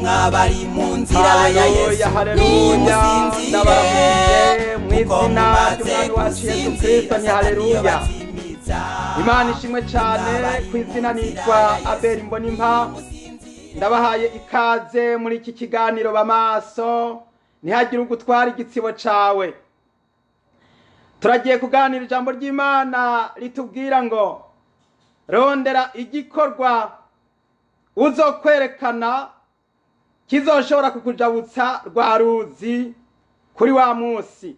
Mwabari mu nzira ya Haleluya, Yesu, haleluya, nimusinzire, ndabaramukije mu kuko izina mumaze ry'Umwami wacu Yesu gusinzira, Kristo, ni Satani haleluya. yobatsimiza. Imana ishimwe cyane. Ku izina nitwa Abeli Mbonimpa, ndabahaye ikaze muri iki kiganiro bamaso ntihagire ugutwara igitsibo cawe. Turagiye kuganira ijambo ry'Imana ritubwira ngo rondera igikorwa uzokwerekana kizoshobora kukujabutsa rwa ruzi kuri wa munsi.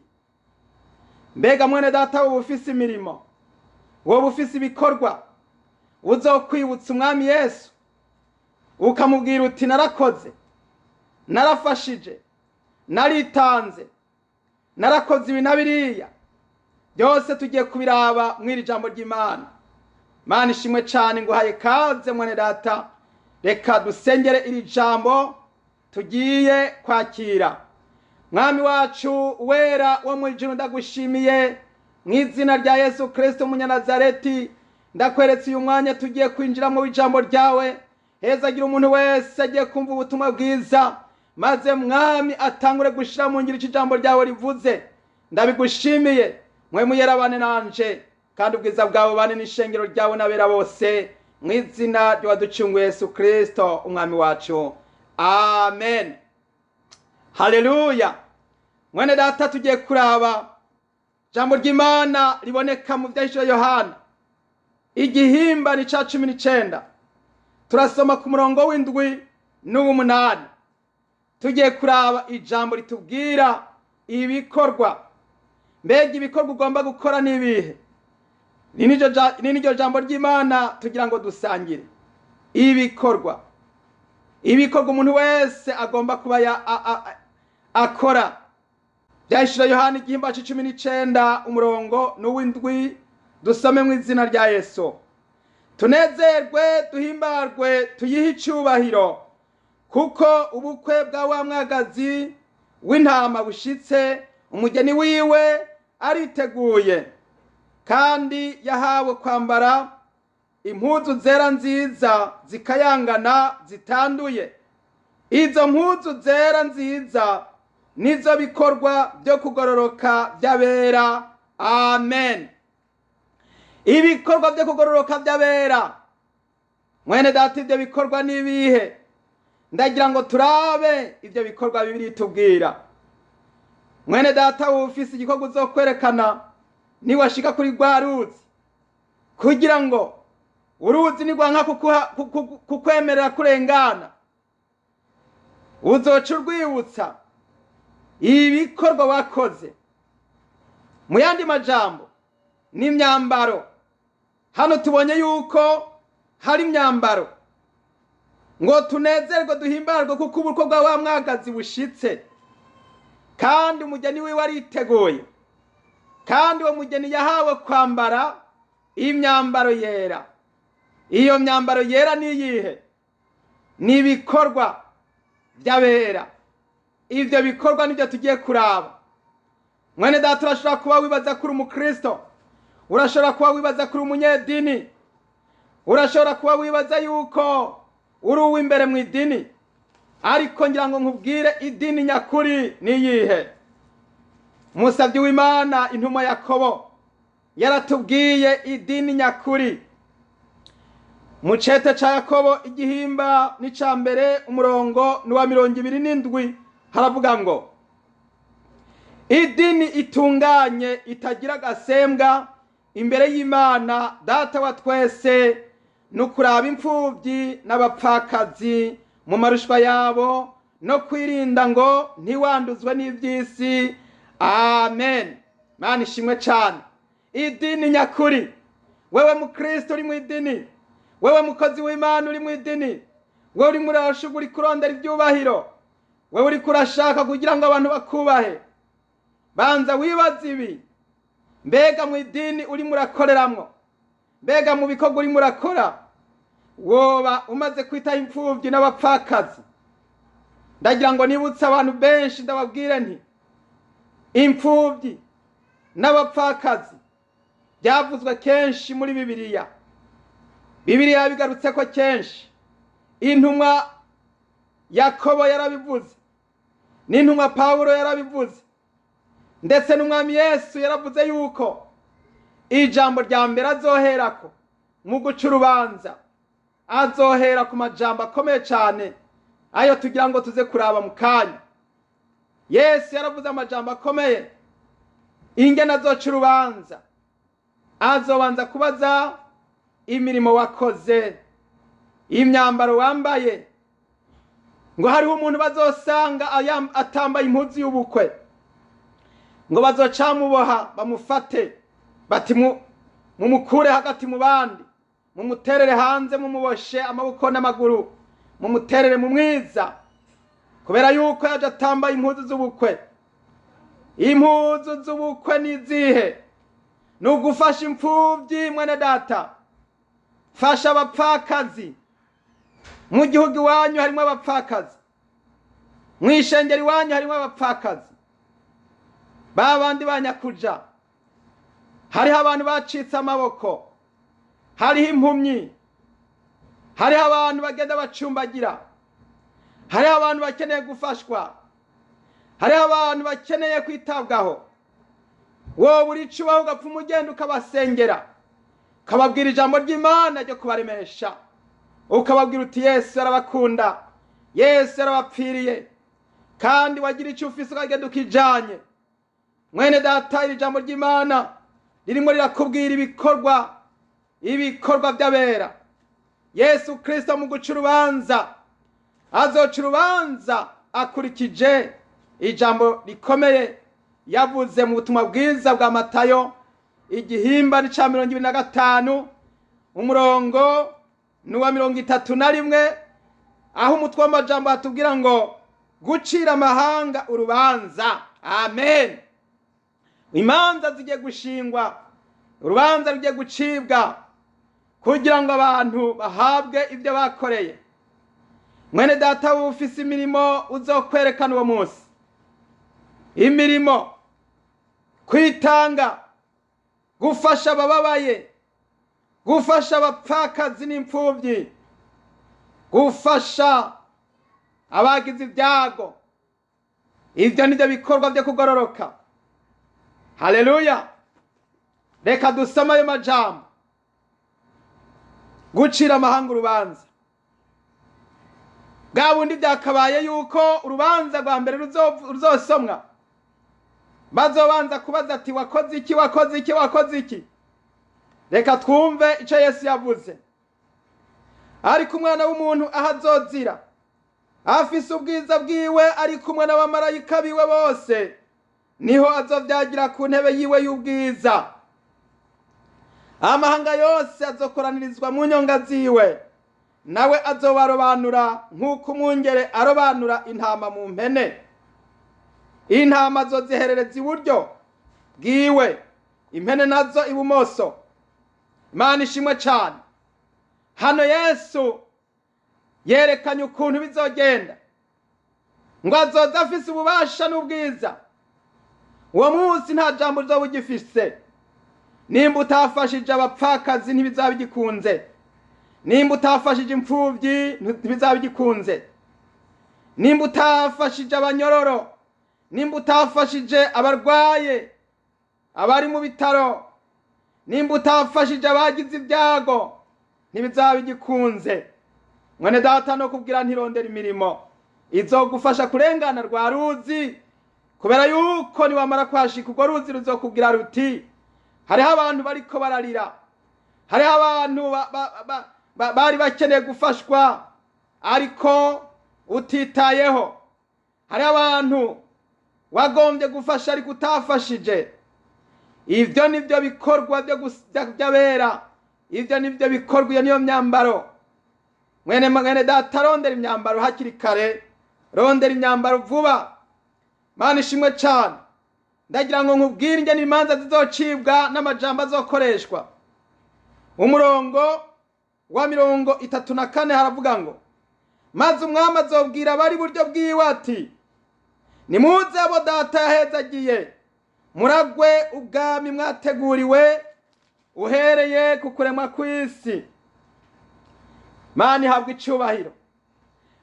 Mbega mwene data, woba ufise imirimo, woba ufise ibikorwa uzokwibutsa Umwami Yesu, ukamubwira uti: "Narakoze, narafashije, naritanze, narakoze ibi na biriya"? Byose tugiye kubiraba mw'iri jambo ry'Imana. Mana ishimwe cyane, nguhaye kaze mwene data. Reka dusengere iri jambo tugiye kwakira. Mwami wacu wera wo mu ijuru, ndagushimiye mu izina rya Yesu Kristo Umunyanazareti. Ndakweretse uyu mwanya tugiye kwinjiramo ijambo ryawe. Hezagira umuntu wese agiye kumva ubutumwa bwiza, maze Mwami atangure gushira mu ngiro icyo ijambo ryawe rivuze. Ndabigushimiye. Mwe muyerabane nanje, kandi ubwiza bwawe bane n'ishengero ryawe n'abera bose, mu izina ry'uwaducunguye Yesu Kristo Umwami wacu, amen. Haleluya. Mwene data, tugiye kuraba ijambo ry'Imana riboneka mu Byahishura Yohana, igihimba ni ca 19. Turasoma ku murongo w'indwi n'uw'umunani. Tugiye kuraba ijambo ritubwira ibikorwa. Mbega ibikorwa ugomba gukora n'ibihe? Ni niryo jambo ry'Imana tugira ngo dusangire. Ibikorwa umuntu wese agomba kuba akora. Byahishura Yohana, igihimba c'19, umurongo n'uw'indwi. Dusome mu izina rya Yesu. Tunezerwe, duhimbarwe, tuyihe icyubahiro, kuko ubukwe bwa wa mwagazi w'intama bushitse, umugeni wiwe ariteguye, kandi yahawe kwambara impuzu zera nziza zikayangana zitanduye. Izo mpuzu zera nziza nizo bikorwa byo kugororoka by'abera. Amen. Ibikorwa byo kugororoka by'abera. Mwene data, ibyo bikorwa ni ibihe? Ndagira ngo turabe ibyo bikorwa Bibiliya itubwira. Mwene data, wowe ufise igikorwa uzokwerekana niwashika kuri rwa ruzi, kugira ngo uruzi nirwanka kukwemerera kurengana, uzoca urwibutsa ibikorwa wakoze. Mu yandi majambo, n'imyambaro. Hano tubonye yuko hari imyambaro. Ngo tunezerwe, duhimbarwe, kuko ubukwe bwa wa mwagazi bushitse, kandi umugeni wiwe ariteguye, kandi uwo mugeni yahawe kwambara imyambaro yera. Iyo myambaro yera ni iyihe? Ni ibikorwa by'abera. Ibyo bikorwa nibyo tugiye kuraba. Mwene data, urashobora kuba wibaza ko uri umukristo, urashobora kuba wibaza ko uri umunyedini, urashobora kuba wibaza yuko uri uw'imbere mu idini, ariko ngira ngo nkubwire, idini nyakuri ni iyihe? Umusabyi w'Imana, intumwa Yakobo, yaratubwiye idini nyakuri. Mu cete ca Yakobo, igihimba n'ica mbere, umurongo ni uwa 27, haravuga ngo: "Idini itunganye itagira agasembwa imbere y'Imana Data wa twese ni ukuraba imfubyi n'abapfakazi mu marushwa yabo, no kwirinda ngo ntiwanduzwe n'iby'isi." Amen. Mana ishimwe cyane. Idini nyakuri, wewe mukristo uri mu idini, wewe mukozi w'Imana uri mu idini, wewe uri muri uri kurondera ibyubahiro, wewe uri kurashaka kugira ngo abantu bakubahe, banza wibaze ibi: mbega mu idini urimo urakoreramwo, mbega mu bikorwa urimo urakora, woba umaze kwitaho imfubyi n'abapfakazi? Ndagira ngo nibutse abantu benshi, ndababwire nti imfubyi n'abapfakazi byavuzwe kenshi muri Bibiliya. Bibiliya yabigarutse ko kenshi. Intumwa Yakobo yarabivuze, n'intumwa Pawulo yarabivuze, ndetse n'umwami Yesu yaravuze yuko ijambo rya mbere azoherako mu guca urubanza, azohera ku majambo akomeye cyane ayo tugira ngo tuze kuraba mu kanya. Yesu yaravuze amajambo akomeye ingene azoca urubanza. Azobanza kubaza imirimo wakoze, imyambaro wambaye. Ngo hariho umuntu bazosanga atambaye impuzu y'ubukwe, ngo bazocamuboha bamufate, bati mumukure hagati mu bandi, mumuterere hanze, mumuboshe amaboko n'amaguru, mumuterere mu mwiza, kubera yuko yaje atambaye impuzu z'ubukwe. Impuzu z'ubukwe ni izihe? Ni ugufasha imfubyi, mwene data, fasha abapfakazi. Mu gihugu iwanyu harimo abapfakazi, mu ishengero iwanyu harimo abapfakazi, ba bandi ba nyakuja. Hariho abantu bacitse amaboko, hariho impumyi, hariho abantu bagenda bacumbagira, hariho abantu bakeneye gufashwa, hariho abantu bakeneye kwitabwaho. Wowe urica ubaho ugapfa umugenda ukabasengera, ukababwira ijambo ry'Imana ryo kubaremesha, ukababwira uti Yesu arabakunda, Yesu yarabapfiriye, kandi wagira icyo ufise ukagenda ukijanye. Mwene data, iri jambo ry'Imana ririmo rirakubwira ibikorwa by'abera. Yesu Kristo mu guca urubanza azoca urubanza akurikije ijambo rikomeye yavuze mu butumwa bwiza bwa Matayo igihimba n'ica 25, umurongo ni uwa 31, aho umutwe w'amajambo hatubwira ngo gucira amahanga urubanza. Amen. Imanza zigiye gushingwa, urubanza rugiye gucibwa kugira ngo abantu bahabwe ibyo bakoreye. Mwene data, wowe ufise imirimo uzokwerekana uwo munsi, imirimo kwitanga, gufasha abababaye, gufasha abapfakazi n'imfubyi, gufasha abagize ibyago. Ibyo nibyo bikorwa byo kugororoka. Haleluya. Reka dusome ayo majambo, gucira amahanga urubanza. Bwa bundi byakabaye yuko urubanza rwa mbere ruzosomwa, bazobanza kubaza ati wakoze iki, wakoze iki, wakoze iki? Reka twumve icyo Yesu yavuze. Ariko umwana w'umuntu aho azozira afise ubwiza bwiwe, ari kumwe n'abamarayika biwe bose, niho azovyagira ku ntebe yiwe y'ubwiza. Amahanga yose azokoranirizwa mu nyonga ziwe, nawe azobarobanura nk'uko umwungere arobanura intama mu mpene. Intama azoziherereza iburyo bwiwe, impene nazo ibumoso. Imana ishimwe cyane. Hano Yesu yerekanye ukuntu bizogenda, ngo azoza afise ububasha n'ubwiza. Uwo munsi nta jambo uzoba ugifise. Nimba utafashije abapfakazi ntibizaba bigikunze, nimba utafashije imfubyi ntibizaba bigikunze, nimba utafashije abanyororo, nimba utafashije abarwaye, abari mu bitaro, nimba utafashije abagize ibyago, ntibizaba bigikunze. Mwene data, no kubwira ntirondera imirimo izogufasha kurengana rwa ruzi, kubera yuko niwamara kuhashika urwo ruzi ruzokubwira ruti hariho abantu bariko bararira, hariho abantu bari bakeneye gufashwa ariko utitayeho, hariho abantu wagombye gufasha ariko utafashije. Ibyo nibyo bikorwa by'abera, ibyo nibyo bikorwa, iyo niyo myambaro. Mwene data, rondera imyambaro hakiri kare, rondera imyambaro vuba. Mana ishimwe cyane. Ndagira ngo nkubwire ingene imanza zizocibwa n'amajambo azokoreshwa. Umurongo wa 34 haravuga ngo maze umwami azobwira abari buryo bwiwe ati nimuze abo data yahezagiye, muragwe ubwami mwateguriwe uhereye ku kuremwa kw'isi. Mana ihabwa icyubahiro.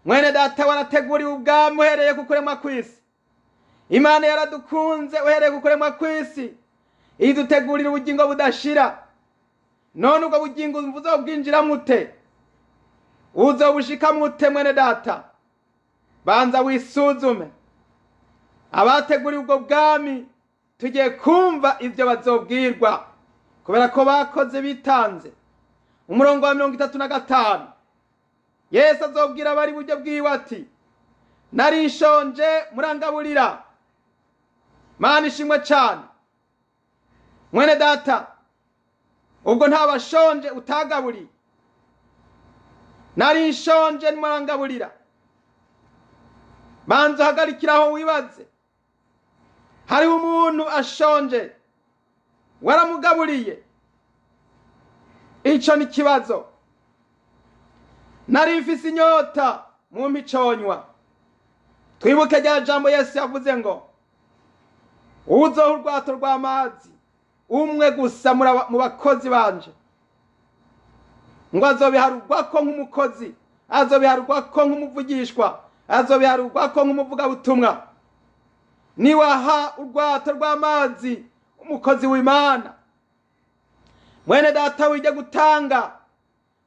Mwene data, warateguriwe ubwami uhereye ku kuremwa kw'isi. Imana yaradukunze uhereye ku kuremwa kw'isi, idutegurira ubugingo budashira. None ubwo bugingo uzobwinjiramwo ute? Uzobushikamwo ute? Mwene data, banza wisuzume. Abateguriwe ubwo bwami tugiye kumva ibyo bazobwirwa kubera ko bakoze bitanze. Umurongo wa 35, Yesu azobwira abari buryo bwiwe ati: "Nari nshonje, murangaburira." Mana ishimwe cyane. Mwene data, ubwo ntabashonje utagaburiye? "Nari nshonje, murangaburira." Banza uhagarikiraho wibaze: hariho umuntu ashonje, waramugaburiye? Ico ni ikibazo. "Nari mfise inyota, mumpa iconywa." Twibuke rya jambo Yesu yavuze ngo: "Uzoha urwato rw'amazi umwe gusa mu bakozi banje," ngo azobiharugwa ko nk'umukozi, azobiharugwa ko nk'umuvugishwa, azobiharugwa ko nk'umuvugabutumwa. Niwaha urwato rw'amazi umukozi w'Imana, mwene data, wijya gutanga,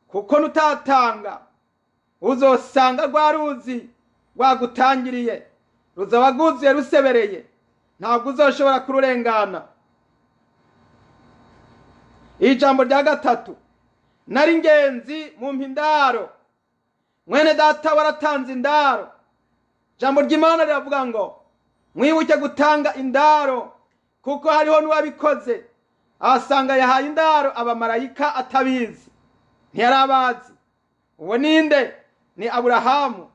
kuko nutatanga uzosanga rwa ruzi rwagutangiriye ruzaba rwuzuye rusebereye, ntabwo uzoshobora kururengana. Ijambo rya gatatu: "Nari ingenzi, mumpa indaro." Mwene data, waratanze indaro? Ijambo ry'Imana riravuga ngo mwibuke gutanga indaro, kuko hariho n'uwabikoze ahasanga yahaye indaro abamarayika atabizi, ntiyari abazi. Uwo ninde? Ni Aburahamu.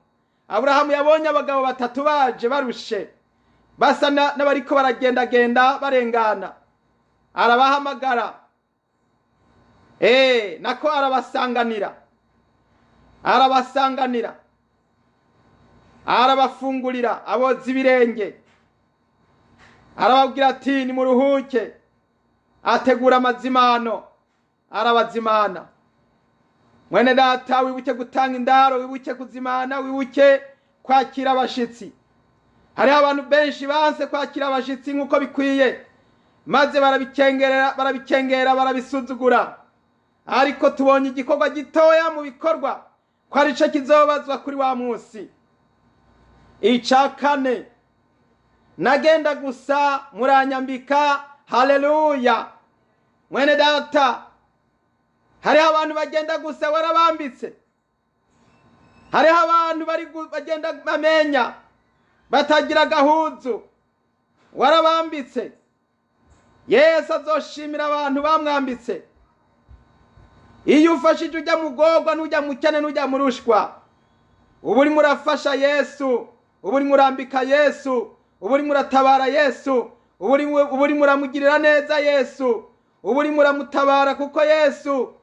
Aburahamu yabonye abagabo batatu baje barushe, basa n'abariko baragendagenda barengana, arabahamagara, nako arabasanganira, arabasanganira, arabafungurira, aboza ibirenge, arababwira ati: "Nimuruhuke." Ategura amazimano, arabazimana. Mwene data, wibuke gutanga indaro, wibuke kuzimana, wibuke kwakira abashitsi. Hariho abantu benshi banse kwakira abashitsi nk'uko bikwiye, maze barabikengerera, barabikengera, barabisuzugura. Ariko tubonye igikorwa gitoya mu bikorwa ko ari cyo kizobazwa kuri wa munsi. Ica kane: "Nagenda gusa, muranyambika." Haleluya! Mwene data, hariho abantu bagenda gusa, warabambitse? Hariho abantu bari bagenda bamenya batagira agahuzu, warabambitse? Yesu azoshimira abantu bamwambitse. Iyo ufashije ujya mugorwa, n'ujya mukene, n'ujya murushwa, uba urimo urafasha Yesu, uba urimo urambika Yesu, uba urimo uratabara Yesu, uba urimo uramugirira neza Yesu, uba urimo uramutabara, kuko Yesu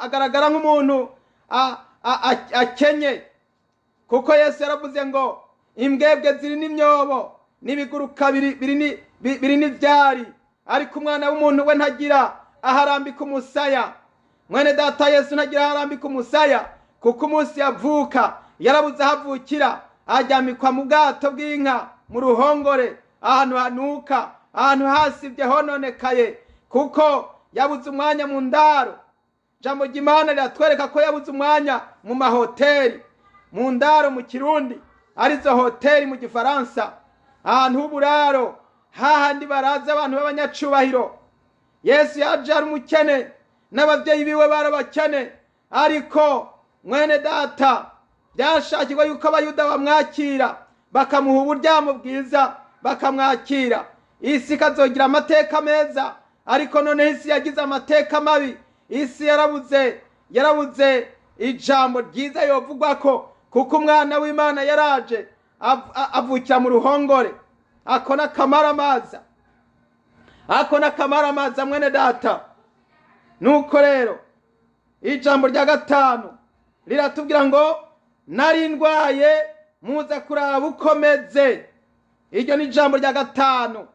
agaragara nk'umuntu akenye, kuko Yesu yaravuze ngo imbwebwe ziri n'imyobo, n'ibiguruka biri n'ibyari, ariko umwana w'umuntu we ntagira aho arambika umusaya. Mwene data, Yesu ntagira aho arambika umusaya, kuko umunsi yavuka yarabuze aho avukira, aryamikwa mu bwato bw'inka, mu ruhongore, ahantu hanuka, ahantu hasibye hononekaye, kuko yabuze umwanya mu ndaro. Ijambo ry'Imana riratwereka ko yabuze umwanya mu mahoteli, mu ndaro mu Kirundi, arizo hoteli mu Gifaransa, ahantu h'uburaro, hahandi baraza abantu b'abanyacubahiro. Yesu yaje ari umukene, n'ababyeyi biwe barabakene. Ariko mwene data, byashakirwa yuko Abayuda bamwakira, bakamuha uburyamo bwiza, bakamwakira, isi ikazogira amateka meza. Ariko noneho isi yagize amateka mabi, isi yarabuze ijambo ryiza yovugwa ko, kuko umwana w'Imana yaraje avukira mu ruhongore. Ako n'akamaramaza, ako n'akamaramaza, mwene data. Nuko rero ijambo rya gatanu riratubwira ngo: "Nari ndwaye, muza kuraba uko meze." Iryo ni ijambo rya gatanu.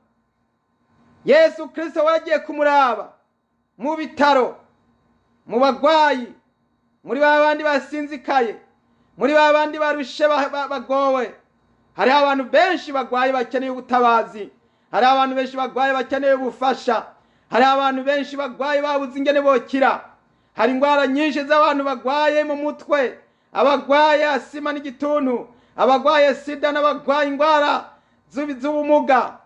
Yesu Kirisito waragiye kumuraba mu bitaro, mu bagwayi, muri ba bandi basinzikaye, Muri ba bandi barushe bagowe, hariho abantu benshi bagwaye bakeneye ubutabazi, hariho abantu benshi bagwaye bakeneye ubufasha, hariho abantu benshi bagwaye babuze ingene bokira. Hari indwara nyinshi z'abantu bagwaye mu mutwe, abagwaye asima n'igituntu, abagwaye sida n'abagwaye indwara z'ubumuga,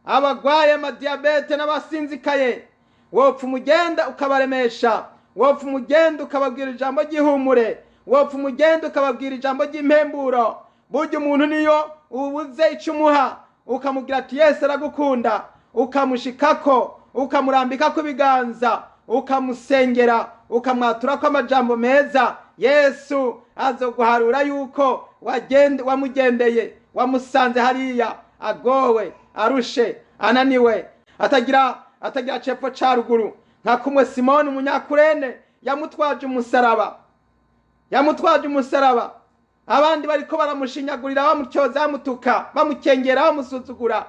abagwaye amadiyabete n'abasinzikaye. Wopfa umugenda ukabaremesha, wopfa umugenda ukababwira ijambo ry'ihumure, wopfa umugenda ukababwira ijambo ry'impemburo. Burya umuntu niyo ubuze icyo umuha, ukamubwira ati Yesu aragukunda, ukamushikako, ukamurambikako ibiganza, ukamusengera, ukamwaturako amajambo meza, Yesu azoguharura yuko wamugendeye, wamusanze hariya agowe, arushe, ananiwe, atagira cepfo ca ruguru. Nka kumwe Simoni umunyakurene yamutwaje umusaraba, yamutwaje umusaraba, abandi bariko baramushinyagurira, bamutyoza, bamutuka, bamukengera, bamusuzugura.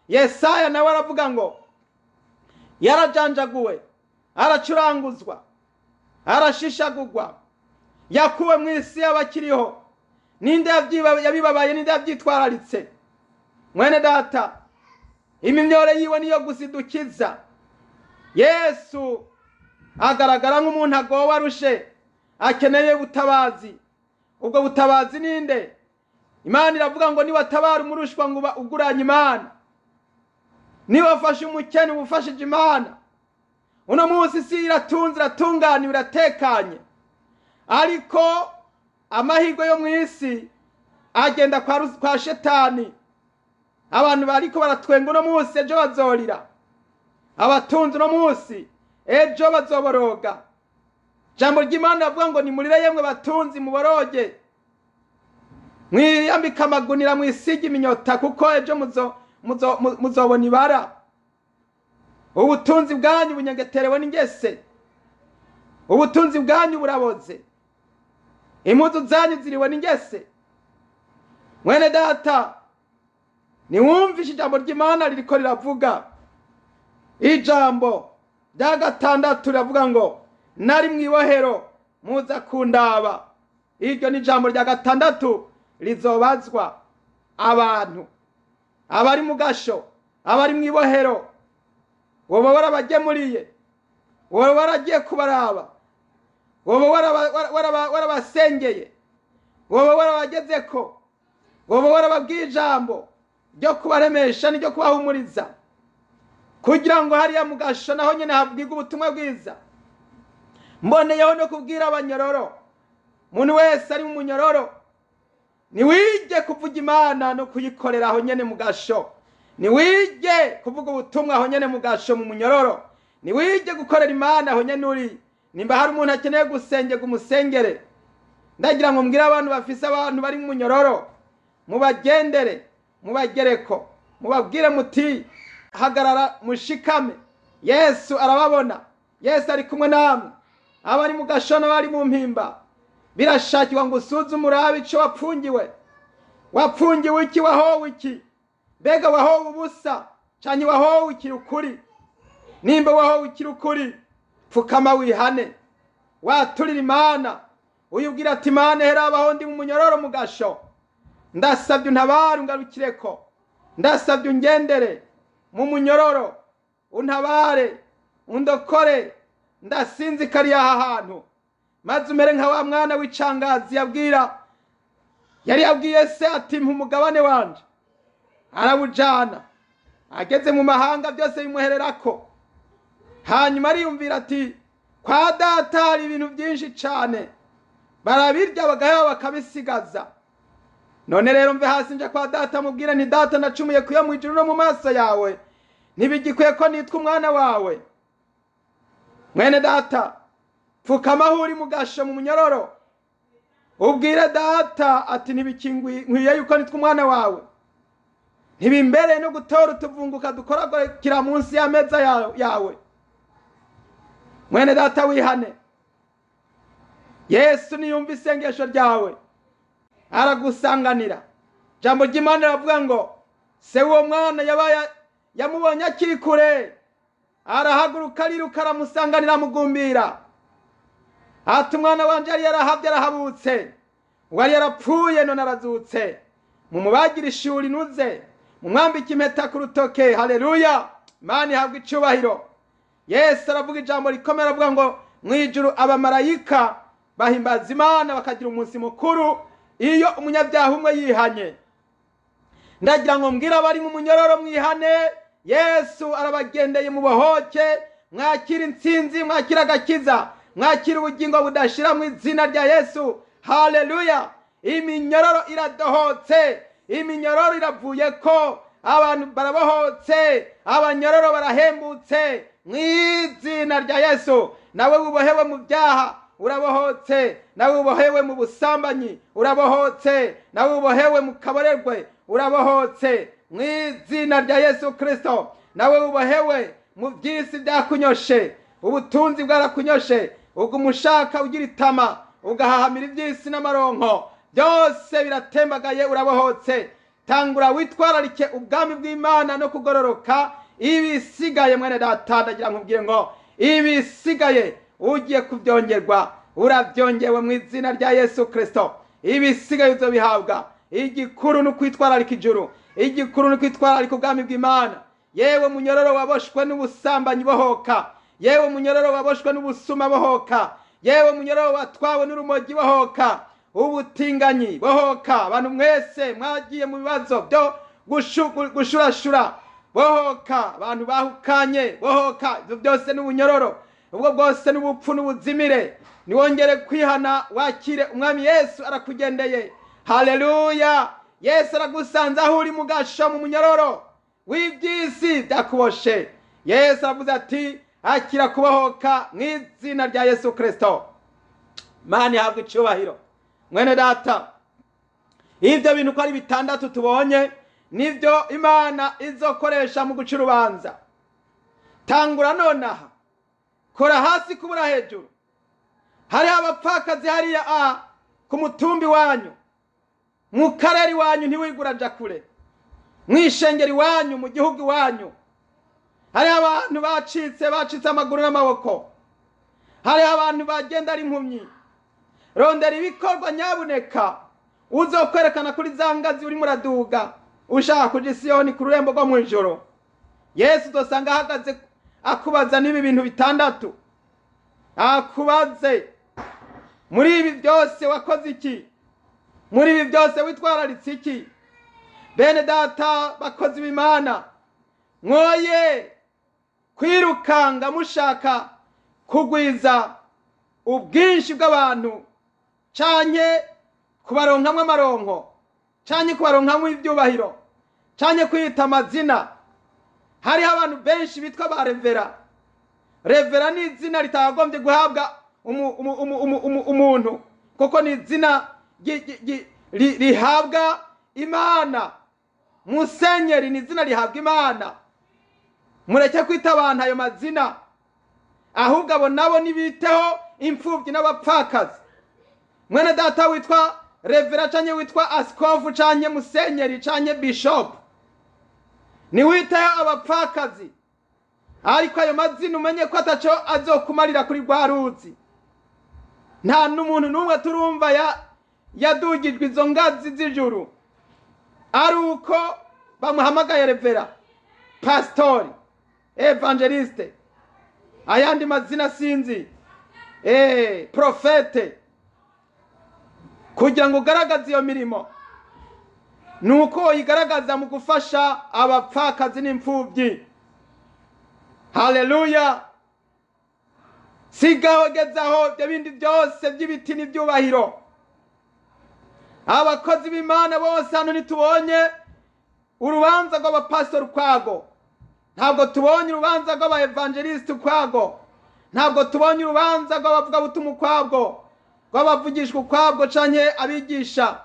Yesaya nawe aravuga ngo yarajanjaguwe, aracuranguzwa, arashishagurwa, yakuwe mu isi y'abakiriho. Ninde yabibabaye? Ninde yabyitwararitse? Mwene data, imimyore yiwe niyo gusa idukiza. Yesu agaragara nk'umuntu agowe, arushe, akeneye ubutabazi. Ubwo butabazi ninde? Imana iravuga ngo niwatabara umurushwa ngo uba uguranye Imana, niwafashe umukene uba ufashije Imana. Uno munsi isi iratunze, iratunganiwe, iratekanye, ariko amahirwe yo mu isi agenda kwa shetani. Abantu bariko baratwenga uno munsi, ejo bazorira. Abatunze uno munsi, ejo bazoboroga. Jambo ry'Imana riravuga ngo nimurire yemwe batunzi, muboroge, mwiyambike amagunira, mwisige iminyota, kuko ejo muzobona ibara. Ubutunzi bwanyu bunyengeterewe n'ingese, ubutunzi bwanyu buraboze, impuzu zanyu ziriwe n'ingese. Mwene data, niwumvishe ijambo ry'Imana ririko riravuga. Ijambo rya gatandatu riravuga ngo nari mw'ibohero muza kundaba. Iryo ni ijambo rya gatandatu rizobazwa abantu abari mu gasho, abari mw'ibohero. Woba warabagemuriye, woba waragiye kubaraba, woba warabasengeye, woba warabagezeko, woba warababwiye ijambo ryo kubaremesha n'iryo kubahumuriza, kugira ngo hariya mu gasho naho nyene habwirwe ubutumwa bwiza. Mboneyeho no kubwira abanyororo, umuntu wese ari mu munyororo, niwige kuvuga Imana no kuyikorera aho nyene mu gasho, niwige kuvuga ubutumwa aho nyene mu gasho mu munyororo, niwige gukorera Imana aho nyene uri. Nimba hari umuntu akeneye gusengerwa, umusengere. Ndagira ngo mbwire abantu bafise abantu bari mu munyororo, mubagendere, mubagereko, mubabwire muti hagarara mushikame, Yesu arababona, Yesu ari kumwe namwe. Abari mu gasho n'abari mu mpimba, birashakirwa ngo usuzume urabe ico wapfungiwe. Wapfungiwe iki? Wahowe iki? Mbega wahowe ubusa canke wahowe ikiri ukuri? Nimba wahowe ikiri ukuri, pfukama wihane, waturira Imana, uyibwira ati Imana, herabaho ndi mu munyororo mu gasho, ndasabye untabare ungarukireko, ndasabye ungendere mu munyororo, untabare, undokore, ndasinzikariye aha hantu. Maze umere nka wa mwana w'icangazi yari yabwiye se ati mpa umugabane wanje, arawujana. Ageze mu mahanga byose bimuhererako. Hanyuma ariyumvira ati kwa data hari ibintu byinshi cane, barabirya bagaheba bakabisigaza. None rero mve hasi nje kwa data mubwire nti data, nacumuye kuyo mu ijuru no mu maso yawe, ntibigikwiye ko nitwa umwana wawe. Mwene data, pfukama aho uri mu gasho mu munyororo, ubwire data ati ntibikwiye yuko nitwa umwana wawe, ntibimbereye no gutora utuvunguka dukoragukira munsi y'ameza yawe. Mwene data, wihane. Yesu niyumva isengesho ryawe aragusanganira. Jambo ry'Imana riravuga ngo se uwo mwana yabaye yamubonye akiri kure, arahaguruka ariruka aramusanganira amugumbira, ati umwana wanje yari yarahavye arahabutse. Uwari yarapfuye none arazutse. Mumubagire ishuri inuze, mumwambike impeta ku rutoke. Haleluya, Imana ihabwa icubahiro. Yesu aravuga ijambo rikomeye, aravuga ngo mu ijuru abamarayika bahimbaza Imana, bakagira umunsi mukuru iyo umunyabyaha umwe yihanye. Ndagira ngo mbwire abari mu munyororo: mwihane, Yesu arabagendeye, mubohoke, mwakire intsinzi, mwakire agakiza, mwakire ubugingo budashira mu izina rya Yesu. Haleluya! Iminyororo iradohotse, iminyororo iravuye ko abantu barabohotse, abanyororo barahembutse mu izina rya Yesu. Nawe ubohewe mu byaha urabohotse, nawe ubohewe mu busambanyi urabohotse, nawe ubohewe mu kaborerwe urabohotse mu izina rya Yesu Kirisito. Nawe ubohewe mu by'isi byakunyoshe, ubutunzi bwarakunyoshe, uguma ushaka ugira itama, ugahahamira iby'isi n'amaronko, byose biratembagaye, urabohotse. Tangura witwararike ubwami bw'Imana no kugororoka, ibisigaye, mwene data, ndagira nkubwire ngo ibisigaye ugiye kubyongerwa, urabyongewe mu izina rya Yesu Kirisito. Ibisigaye uzobihabwa. Igikuru ni ukwitwararika ijuru, igikuru ni ukwitwararika ubwami bw'Imana. Yewe munyororo waboshwe n'ubusambanyi, bohoka. Yewe munyororo waboshwe n'ubusuma, bohoka. Yewe munyororo watwawe n'urumogi, bohoka. Ubutinganyi, bohoka. Abantu mwese mwagiye mu bibazo byo gushurashura, bohoka. Abantu bahukanye, bohoka. Ibyo byose n'ubunyororo, ubwo bwose n'ubupfu n'ubuzimire. Niwongere kwihana, wakire Umwami Yesu, arakugendeye. Haleluya! Yesu aragusanze aho uri mu gasho, mu munyororo w'iby'isi byakuboshe. Yesu aravuze ati: "Akira kubohoka mu izina rya Yesu Kirisito." Mana ihabwa icyubahiro. Mwene data, ibyo bintu uko ari bitandatu tubonye nibyo Imana izokoresha mu guca urubanza. Tangura nonaha, kora hasi kubura hejuru. Hariho abapfakazi hariya ku mutumbi wanyu, mu karere iwanyu, ntiwigura nja kure, mu ishengero iwanyu, mu gihugu iwanyu, hariho abantu bacitse amaguru n'amaboko, hariho abantu bagenda ari impumyi. Rondera ibikorwa nyabuneka uzokwerekana kuri za ngazi urimo uraduga ushaka kuja Isiyoni, ku rurembo rwo mu ijoro. Yesu uzosanga ahagaze akubaza n'ibi bintu bitandatu, akubaze: "Muri ibi byose wakoze iki? Muri ibi byose witwararitse iki?" Bene data, bakozi b'Imana, mwoye kwirukanga mushaka kugwiza ubwinshi bw'abantu, canke kubaronkamwo amaronko, canke kubaronkamwo ibyubahiro, canke kwiyita amazina. Hariho abantu benshi bitwa ba revera. Revera ni izina ritagombye guhabwa umuntu, kuko ni izina rihabwa Imana. Musenyeri ni izina rihabwa Imana. Mureke kwita abantu ayo mazina, ahubwo abo nabo nibiteho imfubyi n'abapfakazi. Mwene data witwa revera canke witwa asikofu canke musenyeri canke bishopu, niwiteho abapfakazi, ariko ayo mazina umenye ko ataco azokumarira kuri rwa ruzi. Nta n'umuntu n'umwe turumva yadugijwe izo ngazi z'ijuru ari uko bamuhamagaye revera, pasitori, evangeliste, ayandi mazina sinzi, profete. Kugira ngo ugaragaze iyo mirimo, ni uko uyigaragaza mu gufasha abapfakazi n'imfubyi. Haleluya! Sigaho, gezaho ibyo bindi byose by'ibiti n'ibyubahiro. Abakozi b'Imana bose hano, ntitubonye urubanza rw'abapasitori ukwago, ntabwo tubonye urubanza rw'abaevangelisite ukwago, ntabwo tubonye urubanza rw'abavugabutumwa ukwabwo, rw'abavugishwa ukwabwo canke abigisha.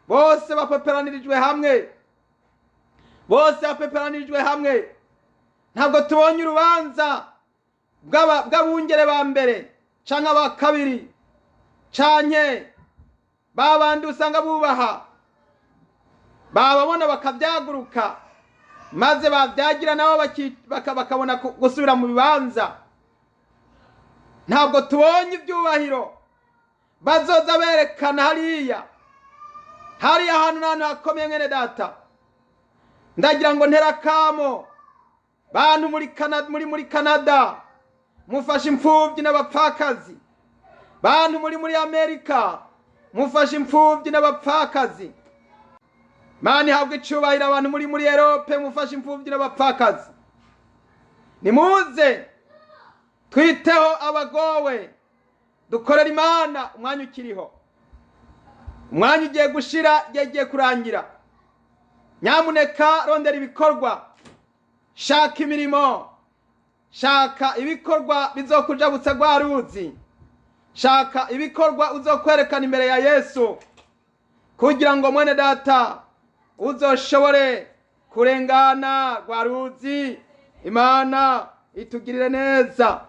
Bose bapeperanirijwe hamwe, bose bapeperanirijwe hamwe. Ntabwo tubonye urubanza bw'abungere ba mbere canke aba kabiri, canke ba bandi usanga bubaha, bababona bakabyaguruka, maze babyagira nabo bakabona gusubira mu bibanza. Ntabwo tubonye ibyubahiro. Bazoza berekana hariya hariya hantu n'ahantu hakomeye. Mwene data, ndagira ngo nterakamo bantu muri Canada, muri Canada mufashe imfubyi n'abapfakazi. Bantu muri Amerika mufashe imfubyi n'abapfakazi. Mani habwe icubahiro. Abantu muri Europe mufashe imfubyi n'abapfakazi. Nimuze twiteho abagowe, dukorera Imana umwanya ukiriho. Umwanya ugiye gushira, igihe kurangira. Nyamuneka rondera ibikorwa, shaka imirimo, shaka ibikorwa bizokujabutsa rwa ruzi, shaka ibikorwa uzokwerekana imbere ya Yesu, kugira ngo mwene data uzoshobore kurengana rwa ruzi. Imana itugirire neza.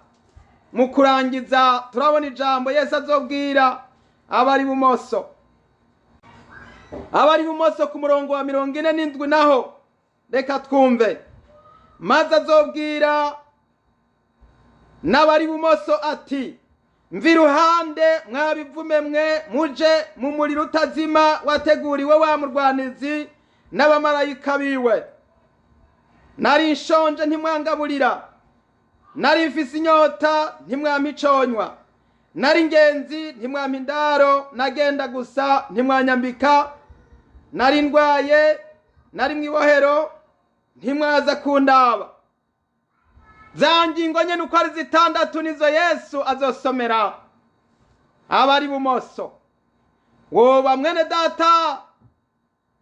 Mu kurangiza, turabona ijambo Yesu azobwira abari bumoso. Abari bumoso ku murongo wa 47 naho reka twumve. Maze azobwira n'abari bumoso ati: "Mva iruhande, mwabivume mwe, muje mu muriro utazima wateguriwe wa murwanizi n'abamarayika biwe. Nari nshonje, ntimwangaburira; nari mfise inyota, ntimwampa iconywa; nari ingenzi, ntimwampa indaro; nagenda gusa, ntimwanyambika; nari ndwaye, nari mw'ibohero, ntimwaza kundaba." Za ngingo nyene uko ari zitandatu nizo Yesu azosomera abari bumoso. Woba mwene data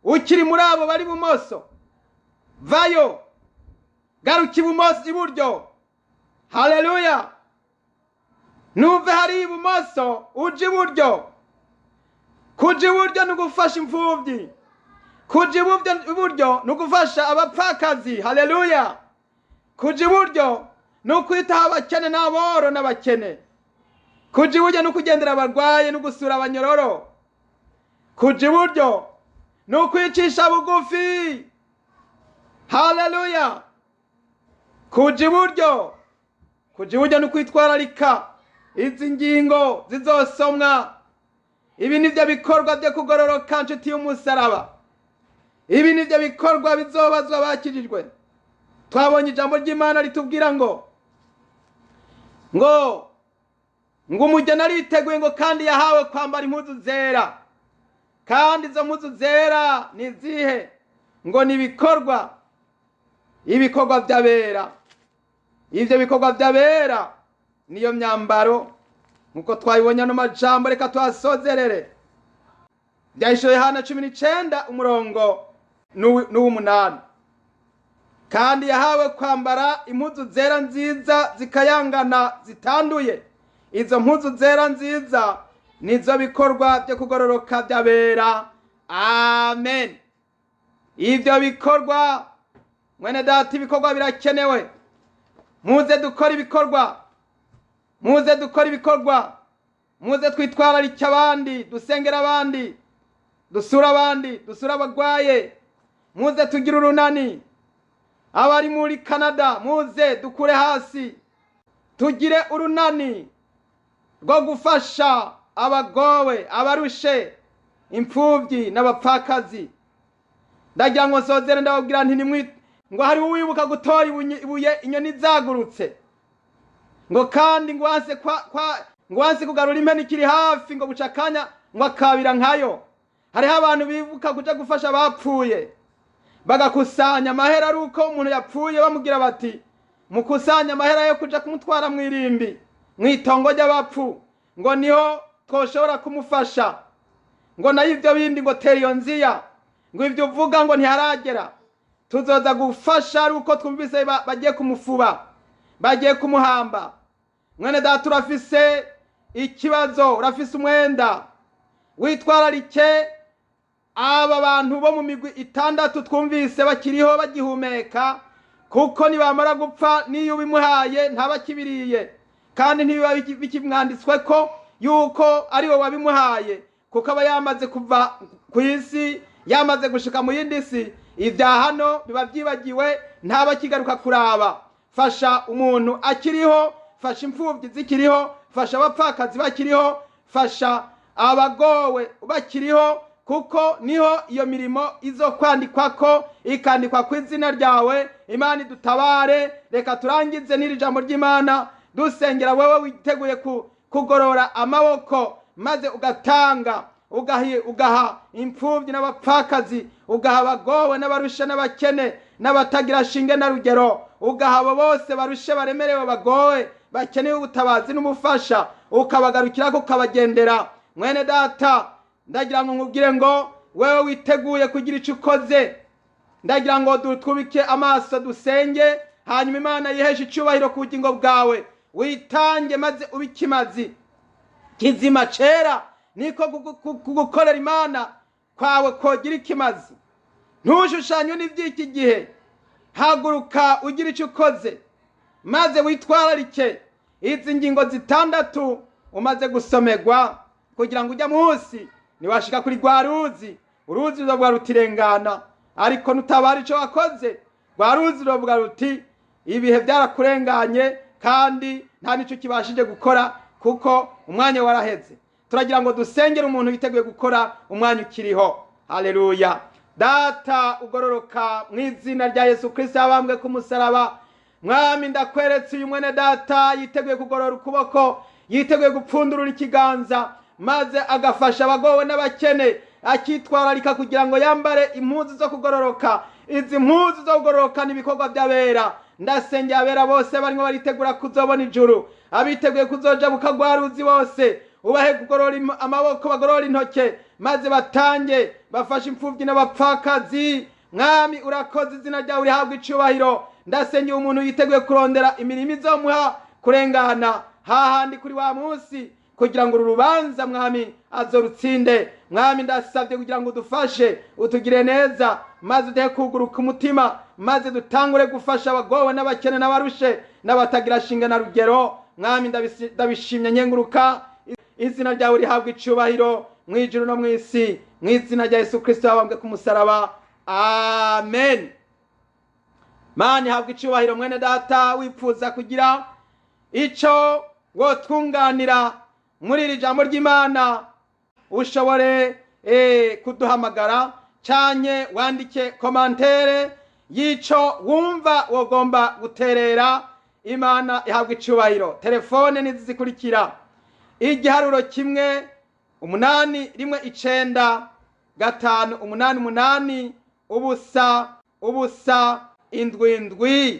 ukiri muri abo bari bumoso, vayo, garuka ibumoso, iburyo. Haleluya! Nuve hari ibumoso uje iburyo. Kuja iburyo ni ugufasha imfubyi, kuja iburyo ni ugufasha abapfakazi. Haleluya! Kuja iburyo ni ukwitaho abakene n'aboro n'abakene. Kuja iburyo ni ukugendera abarwaye no gusura abanyororo. Kuja iburyo ni ukwicisha bugufi. Haleluya! Kuja iburyo ni ukwitwararika izi ngingo zizosomwa. Ibi nivyo bikorwa byo kugororoka, nshuti y'umusaraba. Ibi nivyo bikorwa bizobazwa bakijijwe. Twabonye ijambo ry'Imana ritubwira ngo umugeni ariteguye, ngo kandi yahawe kwambara impuzu zera. Kandi izo mpuzu zera ni izihe? Ngo ni ibikorwa by'abera. Ibyo bikorwa by'abera niyo myambaro, nkuko twabibonye ano majambo. Reka tuhasozerere. Byahishuwe Yohana 19, umurongo n'uw'umunani. Kandi yahawe kwambara impuzu zera nziza zikayangana zitanduye. Izo mpuzu zera nziza nizo bikorwa byo kugororoka by'abera. Amen. Ibyo bikorwa, mwene data, ibikorwa birakenewe. Muze dukora ibikorwa, muze dukora ibikorwa, muze twitwararike abandi, dusengera abandi, dusura abandi, dusura abagwaye. Muze tugire urunani. Abari muri Canada, muze dukure hasi, tugire urunani rwo gufasha abagowe, abarushe, imfubyi n'abapfakazi. Ndagira ngo nsozere ndababwira nti nimwi ngo hari uwibuka gutora ibuye inyoni zagurutse, ngo kandi ngo wanse kwa ngo wanse kugarura impene ikiri hafi, ngo buca akanya ngo akabira nkayo. Hariho abantu bibuka kuja gufasha abapfuye, bagakusanya amahera ari uko umuntu yapfuye, bamubwira bati: "Mukusanya amahera yo kuja kumutwara mw'irimbi, mw'itongo ry'abapfu, ngo niho twoshobora kumufasha," ngo nayo ibyo bindi ngo tera iyo nziya, ngo ibyo uvuga ngo ntiharagera, tuzoza gufasha ari uko twumvise bagiye kumufuba, bagiye kumuhamba. Mwene data, urafise ikibazo, urafise umwenda, witwararike aba bantu bo mu migwi itandatu twumvise bakiriho, bagihumeka, kuko nibamara gupfa, n'iyo ubimuhaye ntaba akibiriye, kandi ntibiba bikimwanditswe ko yuko ari we wabimuhaye, kuko aba yamaze kuva ku isi, yamaze gushika mu yindi si. Ibya hano biba byibagiwe, ntaba akigaruka kuraba. Fasha umuntu akiriho, fasha imfubyi zikiriho, fasha abapfakazi bakiriho, fasha. Abagowe bakiriho, kuko niho iyo mirimo izo kwandikwako, ikandikwa ku izina ryawe. Imana idutabare. Reka turangize n'iri jambo ry'Imana dusengera wewe witeguye kugorora amaboko maze ugatanga, ugaha imfubyi n'abapfakazi, ugaha abagowe n'abarushe n'abakene n'abatagira shinge na rugero, ugaha abo bose barushe, baremerewe, bagowe, bakeneye ubutabazi n'ubufasha, ukabagarukira, ukabagendera. Mwene data, ndagira ngo nkubwire ngo wewe witeguye kugira icyo ukoze, ndagira ngo twubike amaso dusenge, hanyuma Imana yiheshe icyubahiro ku bugingo bwawe. Witange maze ube ikimazi kizima cera, niko kugukorera Imana kwawe kogira ikimazi. Ntushushanywe n'iby'iki gihe. Haguruka ugira icyo ukoze, maze witwararike izi ngingo zitandatu umaze gusomerwa, kugira ngo ujya munsi niwashika kuri rwa ruzi, uruzi ruzovuga ruti: "Rengana." Ariko nutabara icyo wakoze, rwa ruzi ruzovuga ruti: "Ibihe byarakurenganye kandi nta n'icyo kibashije gukora, kuko umwanya waraheze." Turagira ngo dusengere umuntu witeguye gukora umwanya ukiriho. Haleluya! Data ugororoka, mu izina rya Yesu Kristo yabambwe ku musaraba, Mwami, ndakweretse uyu mwene data yiteguye kugorora ukuboko, yiteguye gupfundurura ikiganza maze agafasha abagowe n'abakene, akitwararika kugira ngo yambare impuzu zo kugororoka. Izi mpuzu zo kugororoka ni ibikorwa by'abera. Ndasengera abera bose barimo baritegura kuzobona ijuru, abiteguye kuzoja rwa ruzi bose, ubahe kugorora amaboko, bagorora intoke, maze batange, bafashe imfubyi n'abapfakazi. Mwami, urakoze, izina ryawe rihabwa icubahiro. Ndasengera umuntu yiteguye kurondera imirimo izomuha kurengana hahandi kuri wa munsi, kugira ngo uru rubanza, Mwami, azorutsinde. Mwami, ndasabye kugira ngo udufashe, utugire neza, maze uduhe kuguruka umutima, maze dutangure gufasha abagowe n'abakene n'abarushe n'abatagira shinga na rugero. Mwami, ndabishimye nkenguruka, izina ryawe rihabwa icubahiro mu ijuru no mu isi, mu izina rya Yesu Kristo yabambwe ku musaraba, amen. Mana ihabwa icubahiro. Mwene data wipfuza kugira ico wotwunganira muri iri jambo ry'Imana, ushobore kuduhamagara canke wandike commentaire y'ico wumva wogomba guterera. Imana ihabwa icubahiro. Telefone nizi zikurikira: igiharuro 1 8 1 9 5 8 8 0 0 7 7.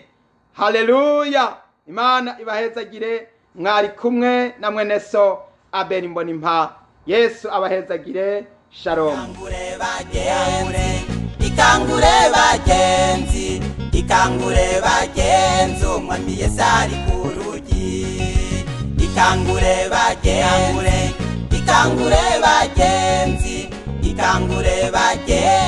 Haleluya! Imana ibahezagire. Mwari kumwe na mwene so Abeli Mbonimpa. Yesu abahezagire. Shalom. Ikangure bagenzi, ikangure bagenzi, ikangure bagenzi, Umwami Yesu ari ku rugi. Ikangure bagenzi, ikangure bagenzi, ikangure bagenzi.